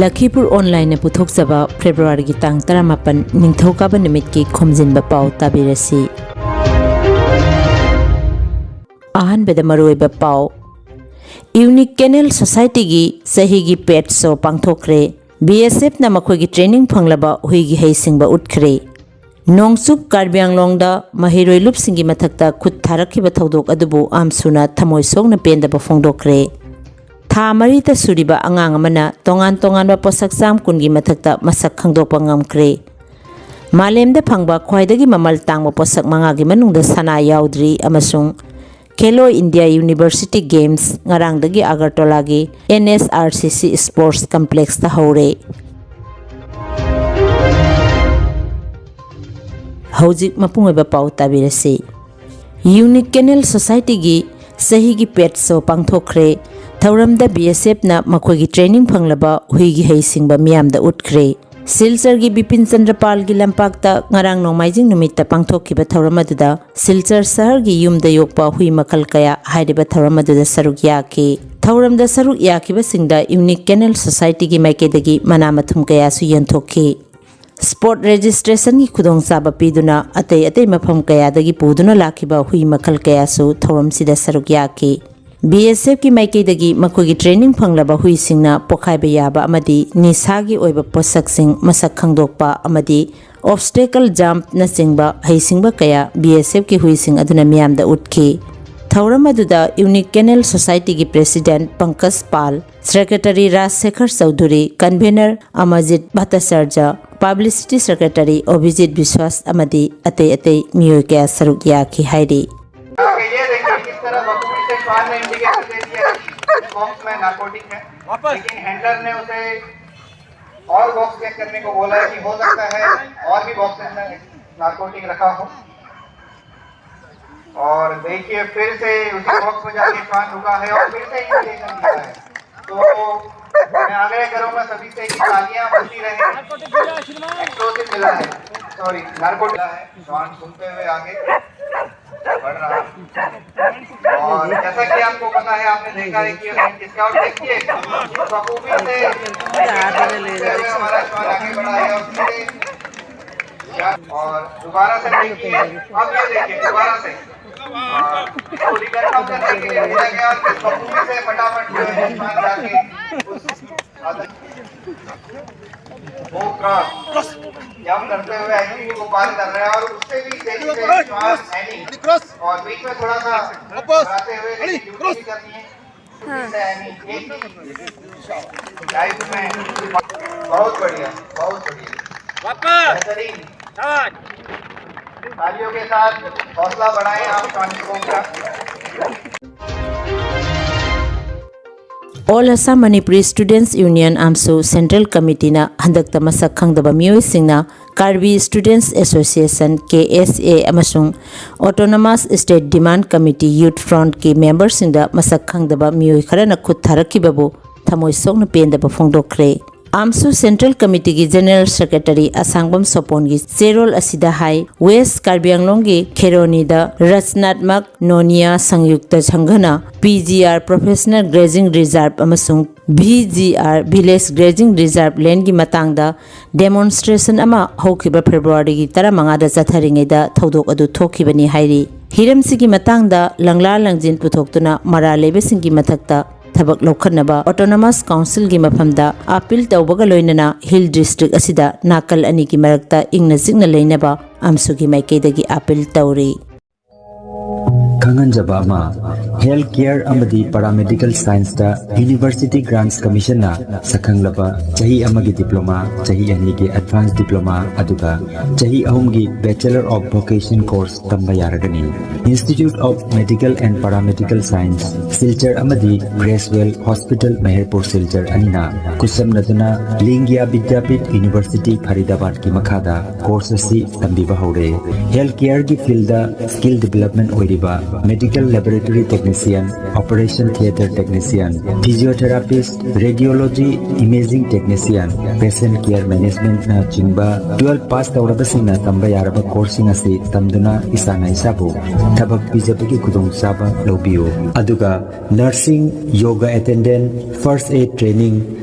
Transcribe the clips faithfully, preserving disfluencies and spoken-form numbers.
ꯂꯈꯤꯄꯨꯔ ꯑꯣꯟꯂꯥꯏꯟꯅ ꯄꯨꯊꯣꯛꯆꯕ ꯐꯦꯕ꯭ꯔꯨꯋꯥꯔꯤꯒꯤ ꯇꯥꯡ ꯇꯔꯥꯃꯥꯄꯟ, ꯅꯤꯡꯊꯧꯀꯥꯕ ꯅꯨꯃꯤꯠꯀꯤ ꯈꯣꯝꯖꯤꯟꯕ ꯄꯥꯎ ꯇꯥꯕꯤꯔꯁꯤ꯫ ꯑꯍꯥꯟꯕꯗ ꯃꯔꯨꯑꯣꯏꯕ ꯄꯥꯎ꯫ unique canal societyꯒꯤ ꯆꯍꯤꯒꯤ pet show ꯄꯥꯡꯊꯣꯛꯈ꯭ꯔꯦ꯫ BSFꯅ ꯃꯈꯣꯏꯒꯤ training ꯐꯪꯂꯕ ꯍꯨꯏꯒꯤ ꯍꯩꯁꯤꯡꯕ ꯎꯠꯈ꯭ꯔꯦ꯫ ꯅꯣꯡꯆꯨꯞ ꯀꯥꯔꯕꯤ ꯑꯪꯂꯣꯡꯗ ꯃꯍꯩꯔꯣꯏ ꯂꯨꯞꯁꯤꯡꯒꯤ ꯃꯊꯛꯇ ꯈꯨꯠ ꯊꯥꯔꯛꯈꯤꯕ ꯊꯧꯗꯣꯛ ꯑꯗꯨꯕꯨ ꯑꯥꯝꯁꯨꯅ ꯊꯃꯣꯏ ꯁꯣꯛꯅ ꯄꯦꯟꯗꯕ ꯐꯣꯡꯗꯣꯛꯈ꯭ꯔꯦ꯫ ꯊꯥ ꯃꯔꯤꯇ ꯁꯨꯔꯤꯕ ꯑꯉꯥꯡ ꯑꯃꯅ ꯇꯣꯉꯥꯟ ꯇꯣꯉꯥꯟꯕ ꯄꯣꯠꯁꯛ ꯆꯥꯝ ꯀꯨꯟꯒꯤ ꯃꯊꯛꯇ ꯃꯁꯛ ꯈꯪꯗꯣꯛꯄ ꯉꯝꯈ꯭ꯔꯦ꯫ ꯃꯥꯂꯦꯝꯗ ꯐꯪꯕ ꯈ꯭ꯋꯥꯏꯗꯒꯤ ꯃꯃꯜ ꯇꯥꯡꯕ ꯄꯣꯠꯁꯛ ꯃꯉꯥꯒꯤ ꯃꯅꯨꯡꯗ ꯁꯅꯥ ꯌꯥꯎꯗ꯭ꯔꯤ ꯑꯃꯁꯨꯡ ꯈꯦꯂꯣ ꯏꯟꯗꯤꯌꯥ ꯌꯨꯅꯤꯚꯔꯁꯤꯇꯤ ꯒꯦꯝꯁ ꯉꯔꯥꯡꯗꯒꯤ ꯑꯒꯔꯇꯣꯂꯥꯒꯤ NSRCC Sports Complexꯇ ꯍꯧꯔꯦ꯫ ꯍꯧꯖꯤꯛ ꯃꯄꯨꯡ ꯑꯣꯏꯕ ꯄꯥꯎ ꯇꯥꯕꯤꯔꯁꯤ꯫ unique canal societyꯒꯤ ꯆꯍꯤꯒꯤ pet show ꯄꯥꯡꯊꯣꯛꯈ꯭ꯔꯦ꯫ ꯊꯧꯔꯝꯗ BSFꯅ ꯃꯈꯣꯏꯒꯤ training ꯐꯪꯂꯕ ꯍꯨꯏꯒꯤ ꯍꯩꯁꯤꯡꯕ ꯃꯤꯌꯥꯝꯗ ꯎꯠꯈ꯭ꯔꯦ꯫ ꯁꯤꯜꯆꯔꯒꯤ ꯕꯤꯄꯤꯟ ꯆꯟꯗ꯭ꯔꯄꯥꯜꯒꯤ ꯂꯝꯄꯥꯛꯇ ꯉꯔꯥꯡ ꯅꯣꯡꯃꯥꯏꯖꯤꯡ ꯅꯨꯃꯤꯠꯇ ꯄꯥꯡꯊꯣꯛꯈꯤꯕ ꯊꯧꯔꯝ ꯑꯗꯨꯗ ꯁꯤꯜꯆꯔ ꯁꯍꯔꯒꯤ ꯌꯨꯝꯗ ꯌꯣꯛꯄ ꯍꯨꯏ ꯃꯈꯜ ꯀꯌꯥ ꯍꯥꯏꯔꯤꯕ ꯊꯧꯔꯝ ꯑꯗꯨꯗ ꯁꯔꯨꯛ ꯌꯥꯈꯤ꯫ ꯊꯧꯔꯝꯗ ꯁꯔꯨꯛ ꯌꯥꯈꯤꯕꯁꯤꯡꯗ unique canal societyꯒꯤ ꯃꯥꯏꯀꯩꯗꯒꯤ ꯃꯅꯥ ꯃꯊꯨꯝ ꯀꯌꯥꯁꯨ ꯌꯦꯟꯊꯣꯛꯈꯤ꯫ Spot registrationꯒꯤ ꯈꯨꯗꯣꯡꯆꯥꯕ ꯄꯤꯗꯨꯅ ꯑꯇꯩ ꯑꯇꯩ ꯃꯐꯝ ꯀꯌꯥꯗꯒꯤ ꯄꯨꯗꯨꯅ ꯂꯥꯛꯈꯤꯕ ꯍꯨꯏ ꯃꯈꯜ ꯀꯌꯥꯁꯨ ꯊꯧꯔꯝꯁꯤꯗ ꯁꯔꯨꯛ ꯌꯥꯈꯤ꯫ BSFꯀꯤ ꯃꯥꯏꯀꯩꯗꯒꯤ ꯃꯈꯣꯏꯒꯤ training ꯐꯪꯂꯕ ꯍꯨꯏꯁꯤꯡꯅ ꯄꯣꯈꯥꯏꯕ ꯌꯥꯕ ꯑꯃꯗꯤ ꯅꯤꯁꯥꯒꯤ ꯑꯣꯏꯕ ꯄꯣꯠꯁꯛꯁꯤꯡ ꯃꯁꯛ ꯈꯪꯗꯣꯛꯄ ꯑꯃꯗꯤ obstacle jumpꯅꯆꯤꯡꯕ ꯍꯩꯁꯤꯡꯕ ꯀꯌꯥ BSFꯀꯤ ꯍꯨꯏꯁꯤꯡ ꯑꯗꯨꯅ ꯃꯤꯌꯥꯝꯗ ꯎꯠꯈꯤ꯫ ꯊꯧꯔꯝ ꯑꯗꯨꯗ unique canal societyꯒꯤ president ꯄꯪꯀꯖ ꯄꯥꯜ, secretary ꯔꯥꯖꯁꯦꯈꯔ Chaudhuri, convener Amarjeet ꯚꯠꯇꯆꯥꯔꯖ, publicity secretary ꯑꯚꯤꯖꯤꯠ ꯕꯤꯁ꯭ꯋꯥꯁ ꯑꯃꯗꯤ ꯑꯇꯩ ꯑꯇꯩ ꯃꯤꯑꯣꯏ ꯀꯌꯥ ꯁꯔꯨꯛ ꯌꯥꯈꯤ ꯍꯥꯏꯔꯤ꯫ ये देखिए किस तरह बखूबी से श्वान ने इंडिकेटर दे दिया कि इस बॉक्स में नारकोटिक है, लेकिन हैंडलर ने उसे और बॉक्स चेक करने को बोला कि हो सकता है और भी बॉक्सेस में नारकोटिक रखा हो। और देखिए फिर से उसी बॉक्स में जाके श्वान रुका है और फिर से इंडिकेशन दिया है। तो मैं आग्रह करूंगा सभी से कि तालियां बजती रहें। एक्सप्लोसिव मिला है, सॉरी, नारकोटिक मिला है। श्वान घूमते हुए आगे। बढ़ रहा है। और जैसा कि आपको पता है, आपने देखा है कि स्काउट देखिए बखूबी से हमारा श्वान आगे बढ़ा है। और दोबारा से देखिए, अब ये देखिए दोबारा से। और पूरी कंफर्म करने के लिए पूछा गया और बखूबी से फटाफट जो है श्वान जाके उस वो क्रॉस जंप करते हुए एंट्री को पार कर रहे हैं और उससे भी तेजी से श्वान एनी और बीच में थोड़ा सा घबराते हुए लेकिन ड्यूटी भी करनी है। उससे एनी एक लाइफ में बहुत बढ़िया, बहुत बढ़िया, वापस बेहतरीन। शाबाश। तालियों के साथ हौसला बढ़ाएं आप श्वान को का। All Assam Manipuri Students Union ꯑꯃꯁꯨꯡ Central Committeeꯅ ꯍꯟꯗꯛꯇ ꯃꯁꯛ ꯈꯪꯗꯕ ꯃꯤꯑꯣꯏꯁꯤꯡꯅ Karbi Students Association, K S A, ꯑꯃꯁꯨꯡ Autonomous State Demand Committee Youth Frontꯀꯤ memberꯁꯤꯡꯗ ꯃꯁꯛ ꯈꯪꯗꯕ ꯃꯤꯑꯣꯏ ꯈꯔꯅ ꯈꯨꯠ ꯊꯥꯔꯛꯈꯤꯕꯕꯨ ꯊꯃꯣꯏ ꯁꯣꯛꯅ ꯄꯦꯟꯗꯕ ꯐꯣꯡꯗꯣꯛꯈ꯭ꯔꯦ꯫ ꯑꯥꯝꯁꯨ Central Committeeꯒꯤ General Secretary ꯑꯁꯥꯡꯕꯝ ꯁꯣꯄꯣꯟꯒꯤ ꯆꯦꯔꯣꯜ ꯑꯁꯤꯗ ꯍꯥꯏ, West Karbi Anglongꯒꯤ ꯈꯦꯔꯣꯅꯤꯗ ꯔꯆꯅꯥꯠꯃꯛ ꯅꯣꯅꯤꯌꯥ ꯁꯪꯌꯨꯛꯇ ꯁꯪꯘꯅ P G R Professional Grazing Reserve ꯑꯃꯁꯨꯡ V G R Village Grazing Reserve Landꯒꯤ ꯃꯇꯥꯡꯗ demonstration ꯑꯃ ꯍꯧꯈꯤꯕ Februaryꯒꯤ ꯇꯔꯥꯃꯉꯥꯗ ꯆꯠꯊꯔꯤꯉꯩꯗ ꯊꯧꯗꯣꯛ ꯑꯗꯨ ꯊꯣꯛꯈꯤꯕꯅꯤ ꯍꯥꯏꯔꯤ꯫ ꯍꯤꯔꯝꯁꯤꯒꯤ ꯃꯇꯥꯡꯗ ꯂꯪꯂꯥ ꯂꯪꯖꯤꯟ ꯄꯨꯊꯣꯛꯇꯨꯅ ꯃꯔꯥꯜ ꯂꯩꯕꯁꯤꯡꯒꯤ ꯃꯊꯛꯇ ꯊꯕꯛ ꯂꯧꯈꯠꯅꯕ Autonomous Councilꯒꯤ ꯃꯐꯝꯗ appeal ꯇꯧꯕꯒ ꯂꯣꯏꯅꯅ Hill District ꯑꯁꯤꯗ ꯅꯥꯀꯜ ꯑꯅꯤꯒꯤ ꯃꯔꯛꯇ ꯏꯪꯅ ꯆꯤꯛꯅ ꯂꯩꯅꯕ ꯑꯥꯝꯁꯨꯒꯤ ꯃꯥꯏꯀꯩꯗꯒꯤ appeal ꯇꯧꯔꯤ꯫ ꯈꯪꯍꯟꯖꯕ ꯑꯃ, health care ꯑꯃꯗꯤ paramedical scienceꯇ University Grants Commissionꯅ ꯁꯛꯈꯪꯂꯕ ꯆꯍꯤ ꯑꯃꯒꯤ diploma, ꯆꯍꯤ ꯑꯅꯤꯒꯤ advanced diploma, ꯑꯗꯨꯒ ꯆꯍꯤ ꯑꯍꯨꯝꯒꯤ Bachelor of Vocation course ꯇꯝꯕ ꯌꯥꯔꯒꯅꯤ꯫ Institute of Medical and Paramedical Science, Silchar ꯑꯃꯗꯤ Gracewell Hospital, ꯃꯍꯦꯔꯄꯨꯔ ꯁꯤꯜꯆꯔ ꯑꯅꯤꯅ ꯈꯨꯠꯁꯝꯅꯗꯨꯅ ꯂꯤꯡꯒꯤꯌꯥ ꯕꯤꯗ꯭ꯌꯥꯄꯤꯊ University, ꯐꯔꯤꯗꯥꯕꯥꯗꯀꯤ ꯃꯈꯥꯗ course ꯑꯁꯤ ꯇꯝꯕꯤꯕ ꯍꯧꯔꯦ꯫ Health careꯒꯤ fieldꯗ skill development ꯑꯣꯏꯔꯤꯕ Medical Laboratory Technician, Operation Theatre Technician, Physiotherapist, Radiology, Imaging Technician, Patient Care Managementꯅꯆꯤꯡꯕ twelve pass ꯇꯧꯔꯕꯁꯤꯡꯅ ꯇꯝꯕ ꯌꯥꯔꯕ courseꯁꯤꯡ ꯑꯁꯤ ꯇꯝꯗꯨꯅ ꯏꯁꯥꯅ ꯏꯁꯥꯕꯨ ꯊꯕꯛ ꯄꯤꯖꯕꯒꯤ ꯈꯨꯗꯣꯡꯆꯥꯕ ꯂꯧꯕꯤꯌꯨ꯫ ꯑꯗꯨꯒ nursing, yoga attendant, first aid training,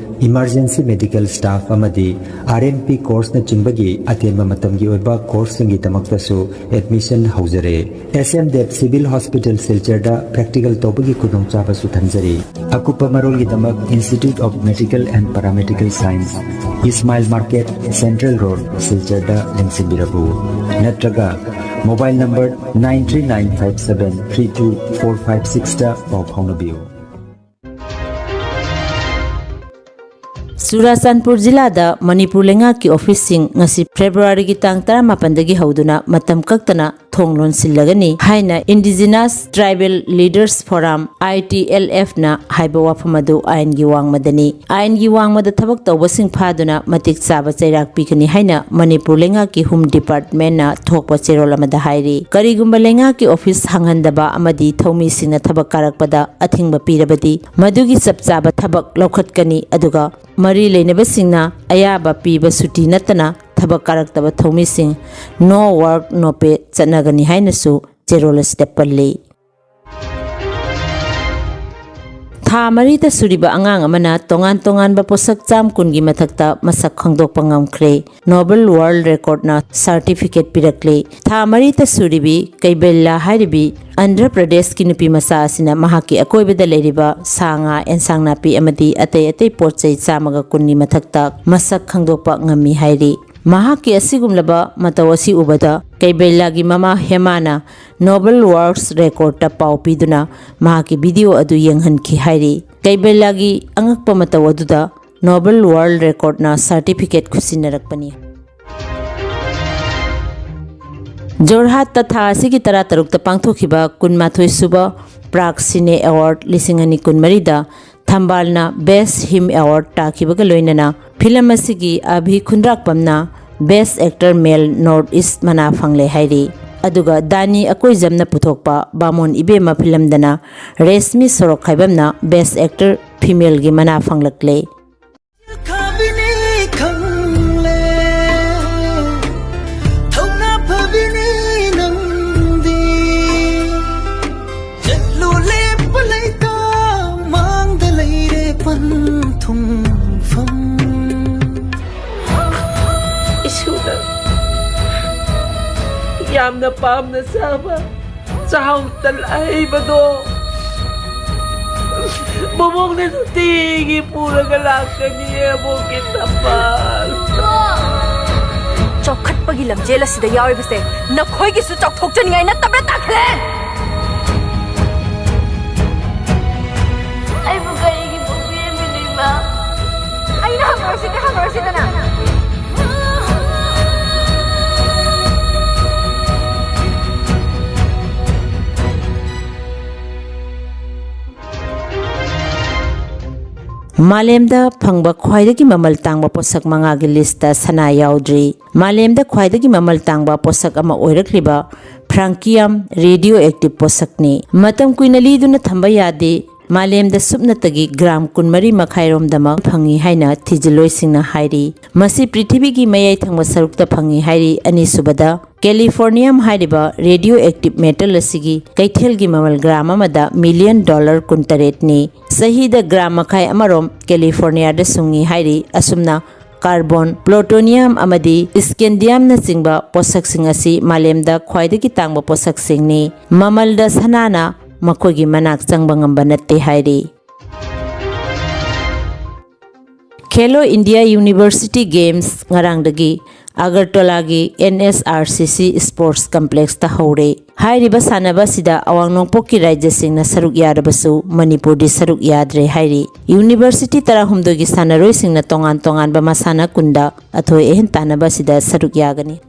emergency medical staff ꯑꯃꯗꯤ R M P courseꯅꯆꯤꯡꯕꯒꯤ ꯑꯇꯦꯟꯕ ꯃꯇꯝꯒꯤ ꯑꯣꯏꯕ courseꯁꯤꯡꯒꯤꯗꯃꯛꯇꯁꯨ admission ꯍꯧꯖꯔꯦ꯫ S M Dev Civil Hospital ꯁꯤꯜꯆꯔꯗ practical ꯇꯧꯕꯒꯤ ꯈꯨꯗꯣꯡꯆꯥꯕꯁꯨ ꯊꯝꯖꯔꯤ꯫ ꯑꯀꯨꯞꯄ ꯃꯔꯣꯜꯒꯤꯗꯃꯛ Institute of Medical and Paramedical Science, Ismail Market, Central Road, ꯁꯤꯜꯆꯔꯗ ꯂꯦꯡꯁꯤꯟꯕꯤꯔꯛꯎ꯫ ꯅꯠꯇ꯭ꯔꯒ mobile number nine three nine five seven three two four five sixꯇ ꯄꯥꯎ ꯐꯥꯎꯅꯕꯤꯌꯨ꯫ ꯆꯨꯔꯥꯆꯥꯟꯄꯨꯔ ꯖꯤꯂꯥꯗ ꯃꯅꯤꯄꯨꯔ ꯂꯩꯉꯥꯛꯀꯤ ꯑꯣꯐꯤꯁꯁꯤꯡ ꯉꯁꯤ ꯐꯦꯕ꯭ꯔꯨꯋꯥꯔꯤꯒꯤ ꯇꯥꯡ ꯇꯔꯥꯃꯥꯄꯟꯗꯒꯤ ꯍꯧꯗꯨꯅ ꯃꯇꯝ ꯀꯛꯇꯅ ꯊꯣꯡ ꯂꯣꯟꯁꯤꯜꯂꯒꯅꯤ ꯍꯥꯏꯅ Indigenous Tribal Leaders Forum, I T L F, ꯅ ꯍꯥꯏꯕ ꯋꯥꯐꯝ ꯑꯗꯨ ꯑꯥꯏꯟꯒꯤ ꯋꯥꯡꯃꯗꯅꯤ꯫ ꯑꯥꯏꯟꯒꯤ ꯋꯥꯡꯃꯗ ꯊꯕꯛ ꯇꯧꯕꯁꯤꯡ ꯐꯥꯗꯨꯅ ꯃꯇꯤꯛ ꯆꯥꯕ ꯆꯩꯔꯥꯛ ꯄꯤꯒꯅꯤ ꯍꯥꯏꯅ ꯃꯅꯤꯄꯨꯔ ꯂꯩꯉꯥꯛꯀꯤ Home Departmentꯅ ꯊꯣꯛꯄ ꯆꯦꯔꯣꯜ ꯑꯃꯗ ꯍꯥꯏꯔꯤ꯫ ꯀꯔꯤꯒꯨꯝꯕ ꯂꯩꯉꯥꯛꯀꯤ ꯑꯣꯐꯤꯁ ꯍꯥꯡꯍꯟꯗꯕ ꯑꯃꯗꯤ ꯊꯧꯃꯤꯁꯤꯡꯅ ꯊꯕꯛ ꯀꯥꯔꯛꯄꯗ ꯑꯊꯤꯡꯕ ꯄꯤꯔꯕꯗꯤ, ꯃꯗꯨꯒꯤ ꯆꯞ ꯆꯥꯕ ꯊꯕꯛ ꯂꯧꯈꯠꯀꯅꯤ, ꯑꯗꯨꯒ ꯃꯔꯤ ꯂꯩꯅꯕꯁꯤꯡꯅ ꯑꯌꯥꯕ ꯄꯤꯕ ꯁꯨꯇꯤ ꯅꯠꯇꯅ ꯊꯕꯛ ꯀꯥꯔꯛꯇꯕ ꯊꯧꯃꯤꯁꯤꯡ no work no pay ꯆꯠꯅꯒꯅꯤ ꯍꯥꯏꯅꯁꯨ ꯆꯦꯔꯣꯜ ꯑꯁꯤꯗ ꯄꯜꯂꯤ꯫ ꯊꯥ ꯃꯔꯤꯗ ꯁꯨꯔꯤꯕ ꯑꯉꯥꯡ ꯑꯃꯅ ꯇꯣꯉꯥꯟ ꯇꯣꯉꯥꯟꯕ ꯄꯣꯠꯁꯛ ꯆꯥꯝ ꯀꯨꯟꯒꯤ ꯃꯊꯛꯇ ꯃꯁꯛ ꯈꯪꯗꯣꯛꯄ ꯉꯝꯈ꯭ꯔꯦ꯫ Noble World Recordꯅ certificate ꯄꯤꯔꯛꯂꯦ꯫ ꯊꯥ ꯃꯔꯤꯗ ꯁꯨꯔꯤꯕꯤ ꯀꯩꯕꯦꯜꯂꯥ ꯍꯥꯏꯔꯤꯕꯤ ꯑꯟꯙ꯭ꯔ ꯄ꯭ꯔꯗꯦꯁꯀꯤ ꯅꯨꯄꯤ ꯃꯆꯥ ꯑꯁꯤꯅ ꯃꯍꯥꯛꯀꯤ ꯑꯀꯣꯏꯕꯗ ꯂꯩꯔꯤꯕ ꯁꯥ ꯉꯥ, ꯑꯦꯟꯁꯥꯡ ꯅꯥꯄꯤ ꯑꯃꯗꯤ ꯑꯇꯩ ꯑꯇꯩ ꯄꯣꯠ ꯆꯩ ꯆꯥꯝꯃꯒ ꯀꯨꯟꯒꯤ ꯃꯊꯛꯇ ꯃꯁꯛ ꯈꯪꯗꯣꯛꯄ ꯉꯝꯃꯤ ꯍꯥꯏꯔꯤ꯫ ꯃꯍꯥꯛꯀꯤ ꯑꯁꯤꯒꯨꯝꯂꯕ ꯃꯇꯧ ꯑꯁꯤ ꯎꯕꯗ ꯀꯩꯕꯦꯜꯂꯥꯒꯤ ꯃꯃꯥ ꯍꯦꯃꯥꯅ Noble World Recordꯇ ꯄꯥꯎ ꯄꯤꯗꯨꯅ ꯃꯍꯥꯛꯀꯤ video ꯑꯗꯨ ꯌꯦꯡꯍꯟꯈꯤ ꯍꯥꯏꯔꯤ꯫ ꯀꯩꯕꯦꯜꯂꯥꯒꯤ ꯑꯉꯛꯄ ꯃꯇꯧ ꯑꯗꯨꯗ Noble World Recordꯅ certificate ꯈꯨꯠꯁꯤꯟꯅꯔꯛꯄꯅꯤ꯫ ꯖꯣꯔꯍꯥꯠꯇ ꯊꯥ ꯑꯁꯤꯒꯤ ꯇꯔꯥꯇꯔꯨꯛꯇ ꯄꯥꯡꯊꯣꯛꯈꯤꯕ ꯀꯨꯟꯃꯥꯊꯣꯏ ꯁꯨꯕ Prag Cine Award ꯂꯤꯁꯤꯡ ꯑꯅꯤ ꯀꯨꯟꯃꯔꯤꯗ ꯊꯝꯕꯥꯜꯅ Best Film Award ꯇꯥꯈꯤꯕꯒ ꯂꯣꯏꯅꯅ film ꯑꯁꯤꯒꯤ ꯑꯚꯤ ꯈꯨꯟꯗ꯭ꯔꯥꯛꯄꯝꯅ Best Actor Male North East ꯃꯅꯥ ꯐꯪꯂꯦ ꯍꯥꯏꯔꯤ꯫ ꯑꯗꯨꯒ ꯗꯥꯅꯤ ꯑꯀꯣꯏꯖꯝꯅ ꯄꯨꯊꯣꯛꯄ ꯕꯥꯃꯣꯟ ꯏꯕꯦꯝꯃ ꯐꯤꯂꯝꯗꯅ ꯔꯦꯁꯃꯤ ꯁꯣꯔꯣꯛꯈꯥꯏꯕꯝꯅ Best Actor Femaleꯒꯤ ꯃꯅꯥ ꯐꯪꯂꯛꯂꯦ꯫ ꯈꯥꯕꯤꯅꯤ ꯈꯪꯂꯦ, ꯊꯧꯅꯥ ꯐꯕꯤꯅꯤ ꯅꯪꯗꯤ꯫ ꯆꯠꯂꯨ ꯂꯦꯞꯄ ꯂꯩꯇ, ꯃꯥꯡꯗ ꯂꯩꯔꯦ ꯄꯟꯊꯨꯡꯐꯝ꯫ ꯏꯁꯨꯅ ꯌꯥꯝꯅ ꯄꯥꯝꯅ ꯆꯥꯕ ꯆꯥꯛꯍꯥꯎ ꯇꯟ ꯑꯍꯩꯕꯗꯣ ꯃꯃꯣꯡꯅ ꯅꯨꯡꯇꯤꯒꯤ ꯄꯨꯔꯒ ꯂꯥꯛꯀꯅꯤ ꯑꯕꯣꯛꯀꯤ ꯊꯝꯕꯥꯜ꯫ ꯆꯥꯎꯈꯠꯄꯒꯤ ꯂꯝꯖꯦꯜ ꯑꯁꯤꯗ ꯌꯥꯎꯔꯤꯕꯁꯦ ꯅꯈꯣꯏꯒꯤꯁꯨ ꯆꯥꯎꯊꯣꯛꯆꯅꯤꯡꯉꯥꯏ ꯅꯠꯇꯕ꯭ꯔꯥ, ꯇꯥꯈ꯭ꯔꯦ? ꯑꯩꯕꯨ ꯀꯔꯤꯒꯤ ꯄꯣꯛꯄꯤꯔꯝꯃꯤꯅꯣ, ꯏꯃꯥ? ꯑꯩꯅ ꯍꯪꯉꯨꯔꯁꯤꯗꯤ, ꯍꯪꯉꯨꯔꯁꯤꯗꯅ꯫ ꯃꯥꯂꯦꯝꯗ ꯐꯪꯕ ꯈ꯭ꯋꯥꯏꯗꯒꯤ ꯃꯃꯜ ꯇꯥꯡꯕ ꯄꯣꯠꯁꯛ ꯃꯉꯥꯒꯤ ꯂꯤꯁꯇ ꯁꯅꯥ ꯌꯥꯎꯗ꯭ꯔꯤ꯫ ꯃꯥꯂꯦꯝꯗ ꯈ꯭ꯋꯥꯏꯗꯒꯤ ꯃꯃꯜ ꯇꯥꯡꯕ ꯄꯣꯠꯁꯛ ꯑꯃ ꯑꯣꯏꯔꯛꯂꯤꯕ francium radioactive ꯄꯣꯠꯁꯛꯅꯤ꯫ ꯃꯇꯝ ꯀꯨꯏꯅ ꯂꯤꯗꯨꯅ ꯊꯝꯕ ꯌꯥꯗꯦ꯫ ꯃꯥꯂꯦꯝꯗ ꯁꯨꯞꯅꯇꯒꯤ gram ꯀꯨꯟꯃꯔꯤ ꯃꯈꯥꯏꯔꯣꯝꯗꯃꯛ ꯐꯪꯏ ꯍꯥꯏꯅ ꯊꯤꯖꯤꯜꯂꯣꯏꯁꯤꯡꯅ ꯍꯥꯏꯔꯤ꯫ ꯃꯁꯤ ꯄ꯭ꯔꯤꯊꯤꯕꯤꯒꯤ ꯃꯌꯥꯏ ꯊꯪꯕ ꯁꯔꯨꯛꯇ ꯐꯪꯏ ꯍꯥꯏꯔꯤ꯫ ꯑꯅꯤꯁꯨꯕꯗ, Californium ꯍꯥꯏꯔꯤꯕ radioactive metal ꯑꯁꯤꯒꯤ ꯀꯩꯊꯦꯜꯒꯤ ꯃꯃꯜ gram ꯑꯃꯗ million dollar ꯀꯨꯟꯇꯔꯦꯠꯅꯤ꯫ ꯆꯍꯤꯗ gram ꯃꯈꯥꯏ ꯑꯃꯔꯣꯝ Californiaꯗ ꯁꯨꯡꯏ ꯍꯥꯏꯔꯤ꯫ ꯑꯁꯨꯝꯅ carbon, plutonium ꯑꯃꯗꯤ scandiumꯅꯆꯤꯡꯕ ꯄꯣꯠꯁꯛꯁꯤꯡ ꯑꯁꯤ ꯃꯥꯂꯦꯝꯗ ꯈ꯭ꯋꯥꯏꯗꯒꯤ ꯇꯥꯡꯕ ꯄꯣꯠꯁꯛꯁꯤꯡꯅꯤ꯫ ꯃꯃꯜꯗ ꯁꯅꯥꯅ ꯃꯈꯣꯏꯒꯤ ꯃꯅꯥꯛ ꯆꯪꯕ ꯉꯝꯕ ꯅꯠꯇꯦ ꯍꯥꯏꯔꯤ꯫ Khelo India University Games ꯉꯔꯥꯡꯗꯒꯤ ꯑꯒꯔꯇꯂꯥꯒꯤ N S R C C Sports Complexꯇ ꯍꯧꯔꯦ꯫ ꯍꯥꯏꯔꯤꯕ ꯁꯥꯟꯅꯕ ꯑꯁꯤꯗ ꯑꯋꯥꯡ ꯅꯣꯡꯄꯣꯛꯀꯤ ꯔꯥꯖ꯭ꯌꯁꯤꯡꯅ ꯁꯔꯨꯛ ꯌꯥꯔꯕꯁꯨ ꯃꯅꯤꯄꯨꯔꯗꯤ ꯁꯔꯨꯛ ꯌꯥꯗ꯭ꯔꯦ ꯍꯥꯏꯔꯤ꯫ University ꯇꯔꯥꯍꯨꯝꯗꯣꯏꯒꯤ ꯁꯥꯟꯅꯔꯣꯏꯁꯤꯡꯅ ꯇꯣꯉꯥꯟ ꯇꯣꯉꯥꯟꯕ ꯃꯁꯥꯟꯅ ꯀꯨꯟꯗ ꯑꯊꯣꯏ ꯑꯍꯦꯟ ꯇꯥꯟꯅꯕ ꯑꯁꯤꯗ ꯁꯔꯨꯛ ꯌꯥꯒꯅꯤ꯫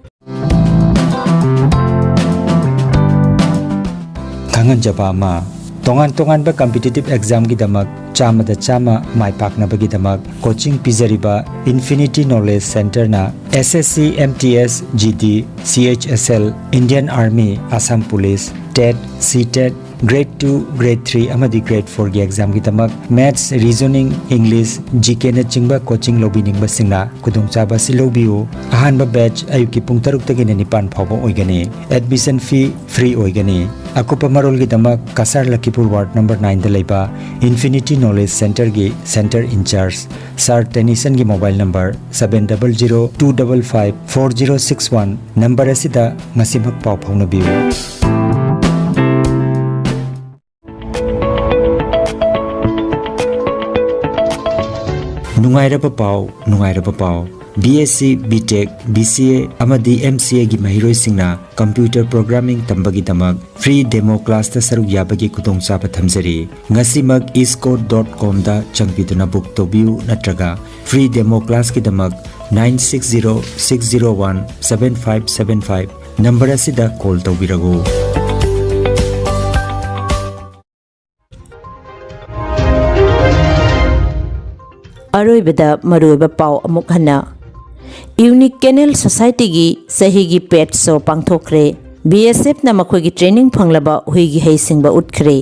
ꯈꯪꯍꯟꯖꯕ ꯑꯃ, ꯇꯣꯉꯥꯟ ꯇꯣꯉꯥꯟꯕ competitive examꯒꯤꯗꯃꯛ ꯆꯥꯝꯃꯗ ꯆꯥꯝꯃ ꯃꯥꯏ ꯄꯥꯛꯅꯕꯒꯤꯗꯃꯛ ꯀꯣꯆꯤꯡ ꯄꯤꯖꯔꯤꯕ Infinity Knowledge Centreꯅ S S C, M T S, G D, C H S L, Indian Army, Assam Police, TET, C TET, Grade two, Grade three ꯑꯃꯗꯤ Grade fourꯒꯤ examꯒꯤꯗꯃꯛ Maths, Reasoning, English, G Kꯅꯆꯤꯡꯕ coaching ꯂꯧꯕꯤꯅꯤꯡꯕꯁꯤꯡꯅ ꯈꯨꯗꯣꯡꯆꯥꯕ ꯑꯁꯤ ꯂꯧꯕꯤꯌꯨ꯫ ꯑꯍꯥꯟꯕ batch ꯑꯌꯨꯛꯀꯤ ꯄꯨꯡ ꯇꯔꯨꯛꯇꯒꯤꯅ ꯅꯤꯄꯥꯟ ꯐꯥꯎꯕ ꯑꯣꯏꯒꯅꯤ꯫ Admission fee free ꯑꯣꯏꯒꯅꯤ꯫ ꯑꯀꯨꯞꯄ ꯃꯔꯣꯜꯒꯤꯗꯃꯛ ꯀꯁꯥꯔ ꯂꯈꯤꯄꯨꯔ ward number nineꯗ ꯂꯩꯕ Infinity Knowledge Centreꯒꯤ center in charge Sir Tenisonꯒꯤ mobile number seven double zero two double five four zero six one number ꯑꯁꯤꯗ ꯉꯁꯤꯃꯛ ꯄꯥꯎ ꯐꯥꯎꯅꯕꯤꯌꯨ꯫ ꯅꯨꯡꯉꯥꯏꯔꯕ ꯄꯥꯎ, ꯅꯨꯡꯉꯥꯏꯔꯕ ꯄꯥꯎ꯫ B S C, B Tech, B C A ꯑꯃꯗꯤ M C Aꯒꯤ ꯃꯍꯩꯔꯣꯏꯁꯤꯡꯅ computer programming ꯇꯝꯕꯒꯤꯗꯃꯛ free demo classꯇ ꯁꯔꯨꯛ ꯌꯥꯕꯒꯤ ꯈꯨꯗꯣꯡꯆꯥꯕ ꯊꯝꯖꯔꯤ꯫ ꯉꯁꯤꯃꯛ eastcoast dot comꯗ ꯆꯪꯕꯤꯗꯨꯅ book ꯇꯧꯕꯤꯌꯨ ꯅꯠꯇ꯭ꯔꯒ free demo classꯀꯤꯗꯃꯛ nine six zero six zero one seven five seven five number ꯑꯁꯤꯗ call ꯇꯧꯕꯤꯔꯛꯎ꯫ ꯑꯔꯣꯏꯕꯗ ꯃꯔꯨꯑꯣꯏꯕ ꯄꯥꯎ ꯑꯃꯨꯛ ꯍꯟꯅ꯫ Unique Kennel Societyꯒꯤ ꯆꯍꯤꯒꯤ pet show ꯄꯥꯡꯊꯣꯛꯈ꯭ꯔꯦ꯫ B S Fꯅ ꯃꯈꯣꯏꯒꯤ training ꯐꯪꯂꯕ ꯍꯨꯏꯒꯤ ꯍꯩꯁꯤꯡꯕ ꯎꯠꯈ꯭ꯔꯦ꯫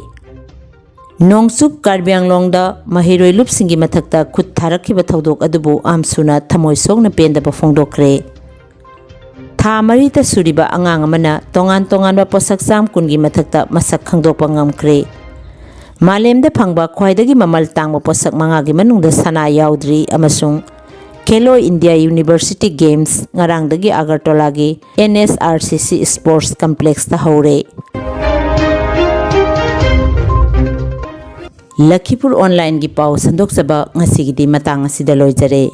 ꯅꯣꯡꯆꯨꯞ ꯀꯥꯔꯕꯤ ꯑꯪꯂꯣꯡꯗ ꯃꯍꯩꯔꯣꯏ ꯂꯨꯞꯁꯤꯡꯒꯤ ꯃꯊꯛꯇ ꯈꯨꯠ ꯊꯥꯔꯛꯈꯤꯕ ꯊꯧꯗꯣꯛ ꯑꯗꯨꯕꯨ ꯑꯥꯝꯁꯨꯅ ꯊꯃꯣꯏ ꯁꯣꯛꯅ ꯄꯦꯟꯗꯕ ꯐꯣꯡꯗꯣꯛꯈ꯭ꯔꯦ꯫ ꯊꯥ ꯃꯔꯤꯇ ꯁꯨꯔꯤꯕ ꯑꯉꯥꯡ ꯑꯃꯅ ꯇꯣꯉꯥꯟ ꯇꯣꯉꯥꯟꯕ ꯄꯣꯠꯁꯛ ꯆꯥꯝ ꯀꯨꯟꯒꯤ ꯃꯊꯛꯇ ꯃꯁꯛ ꯈꯪꯗꯣꯛꯄ ꯉꯝꯈ꯭ꯔꯦ꯫ ꯃꯥꯂꯦꯝꯗ ꯐꯪꯕ ꯈ꯭ꯋꯥꯏꯗꯒꯤ ꯃꯃꯜ ꯇꯥꯡꯕ ꯄꯣꯠꯁꯛ ꯃꯉꯥꯒꯤ ꯃꯅꯨꯡꯗ ꯁꯅꯥ ꯌꯥꯎꯗ꯭ꯔꯤ ꯑꯃꯁꯨꯡ Khelo India University Games ꯉꯔꯥꯡꯗꯒꯤ ꯑꯒꯔꯇꯣꯂꯥꯒꯤ N S R C C Sports Complexꯇ ꯍꯧꯔꯦ꯫ ꯂꯈꯤꯄꯨꯔ Onlineꯒꯤ ꯄꯥꯎ ꯁꯟꯗꯣꯛꯆꯕ ꯉꯁꯤꯒꯤꯗꯤ ꯃꯇꯥꯡ ꯑꯁꯤꯗ ꯂꯣꯏꯖꯔꯦ꯫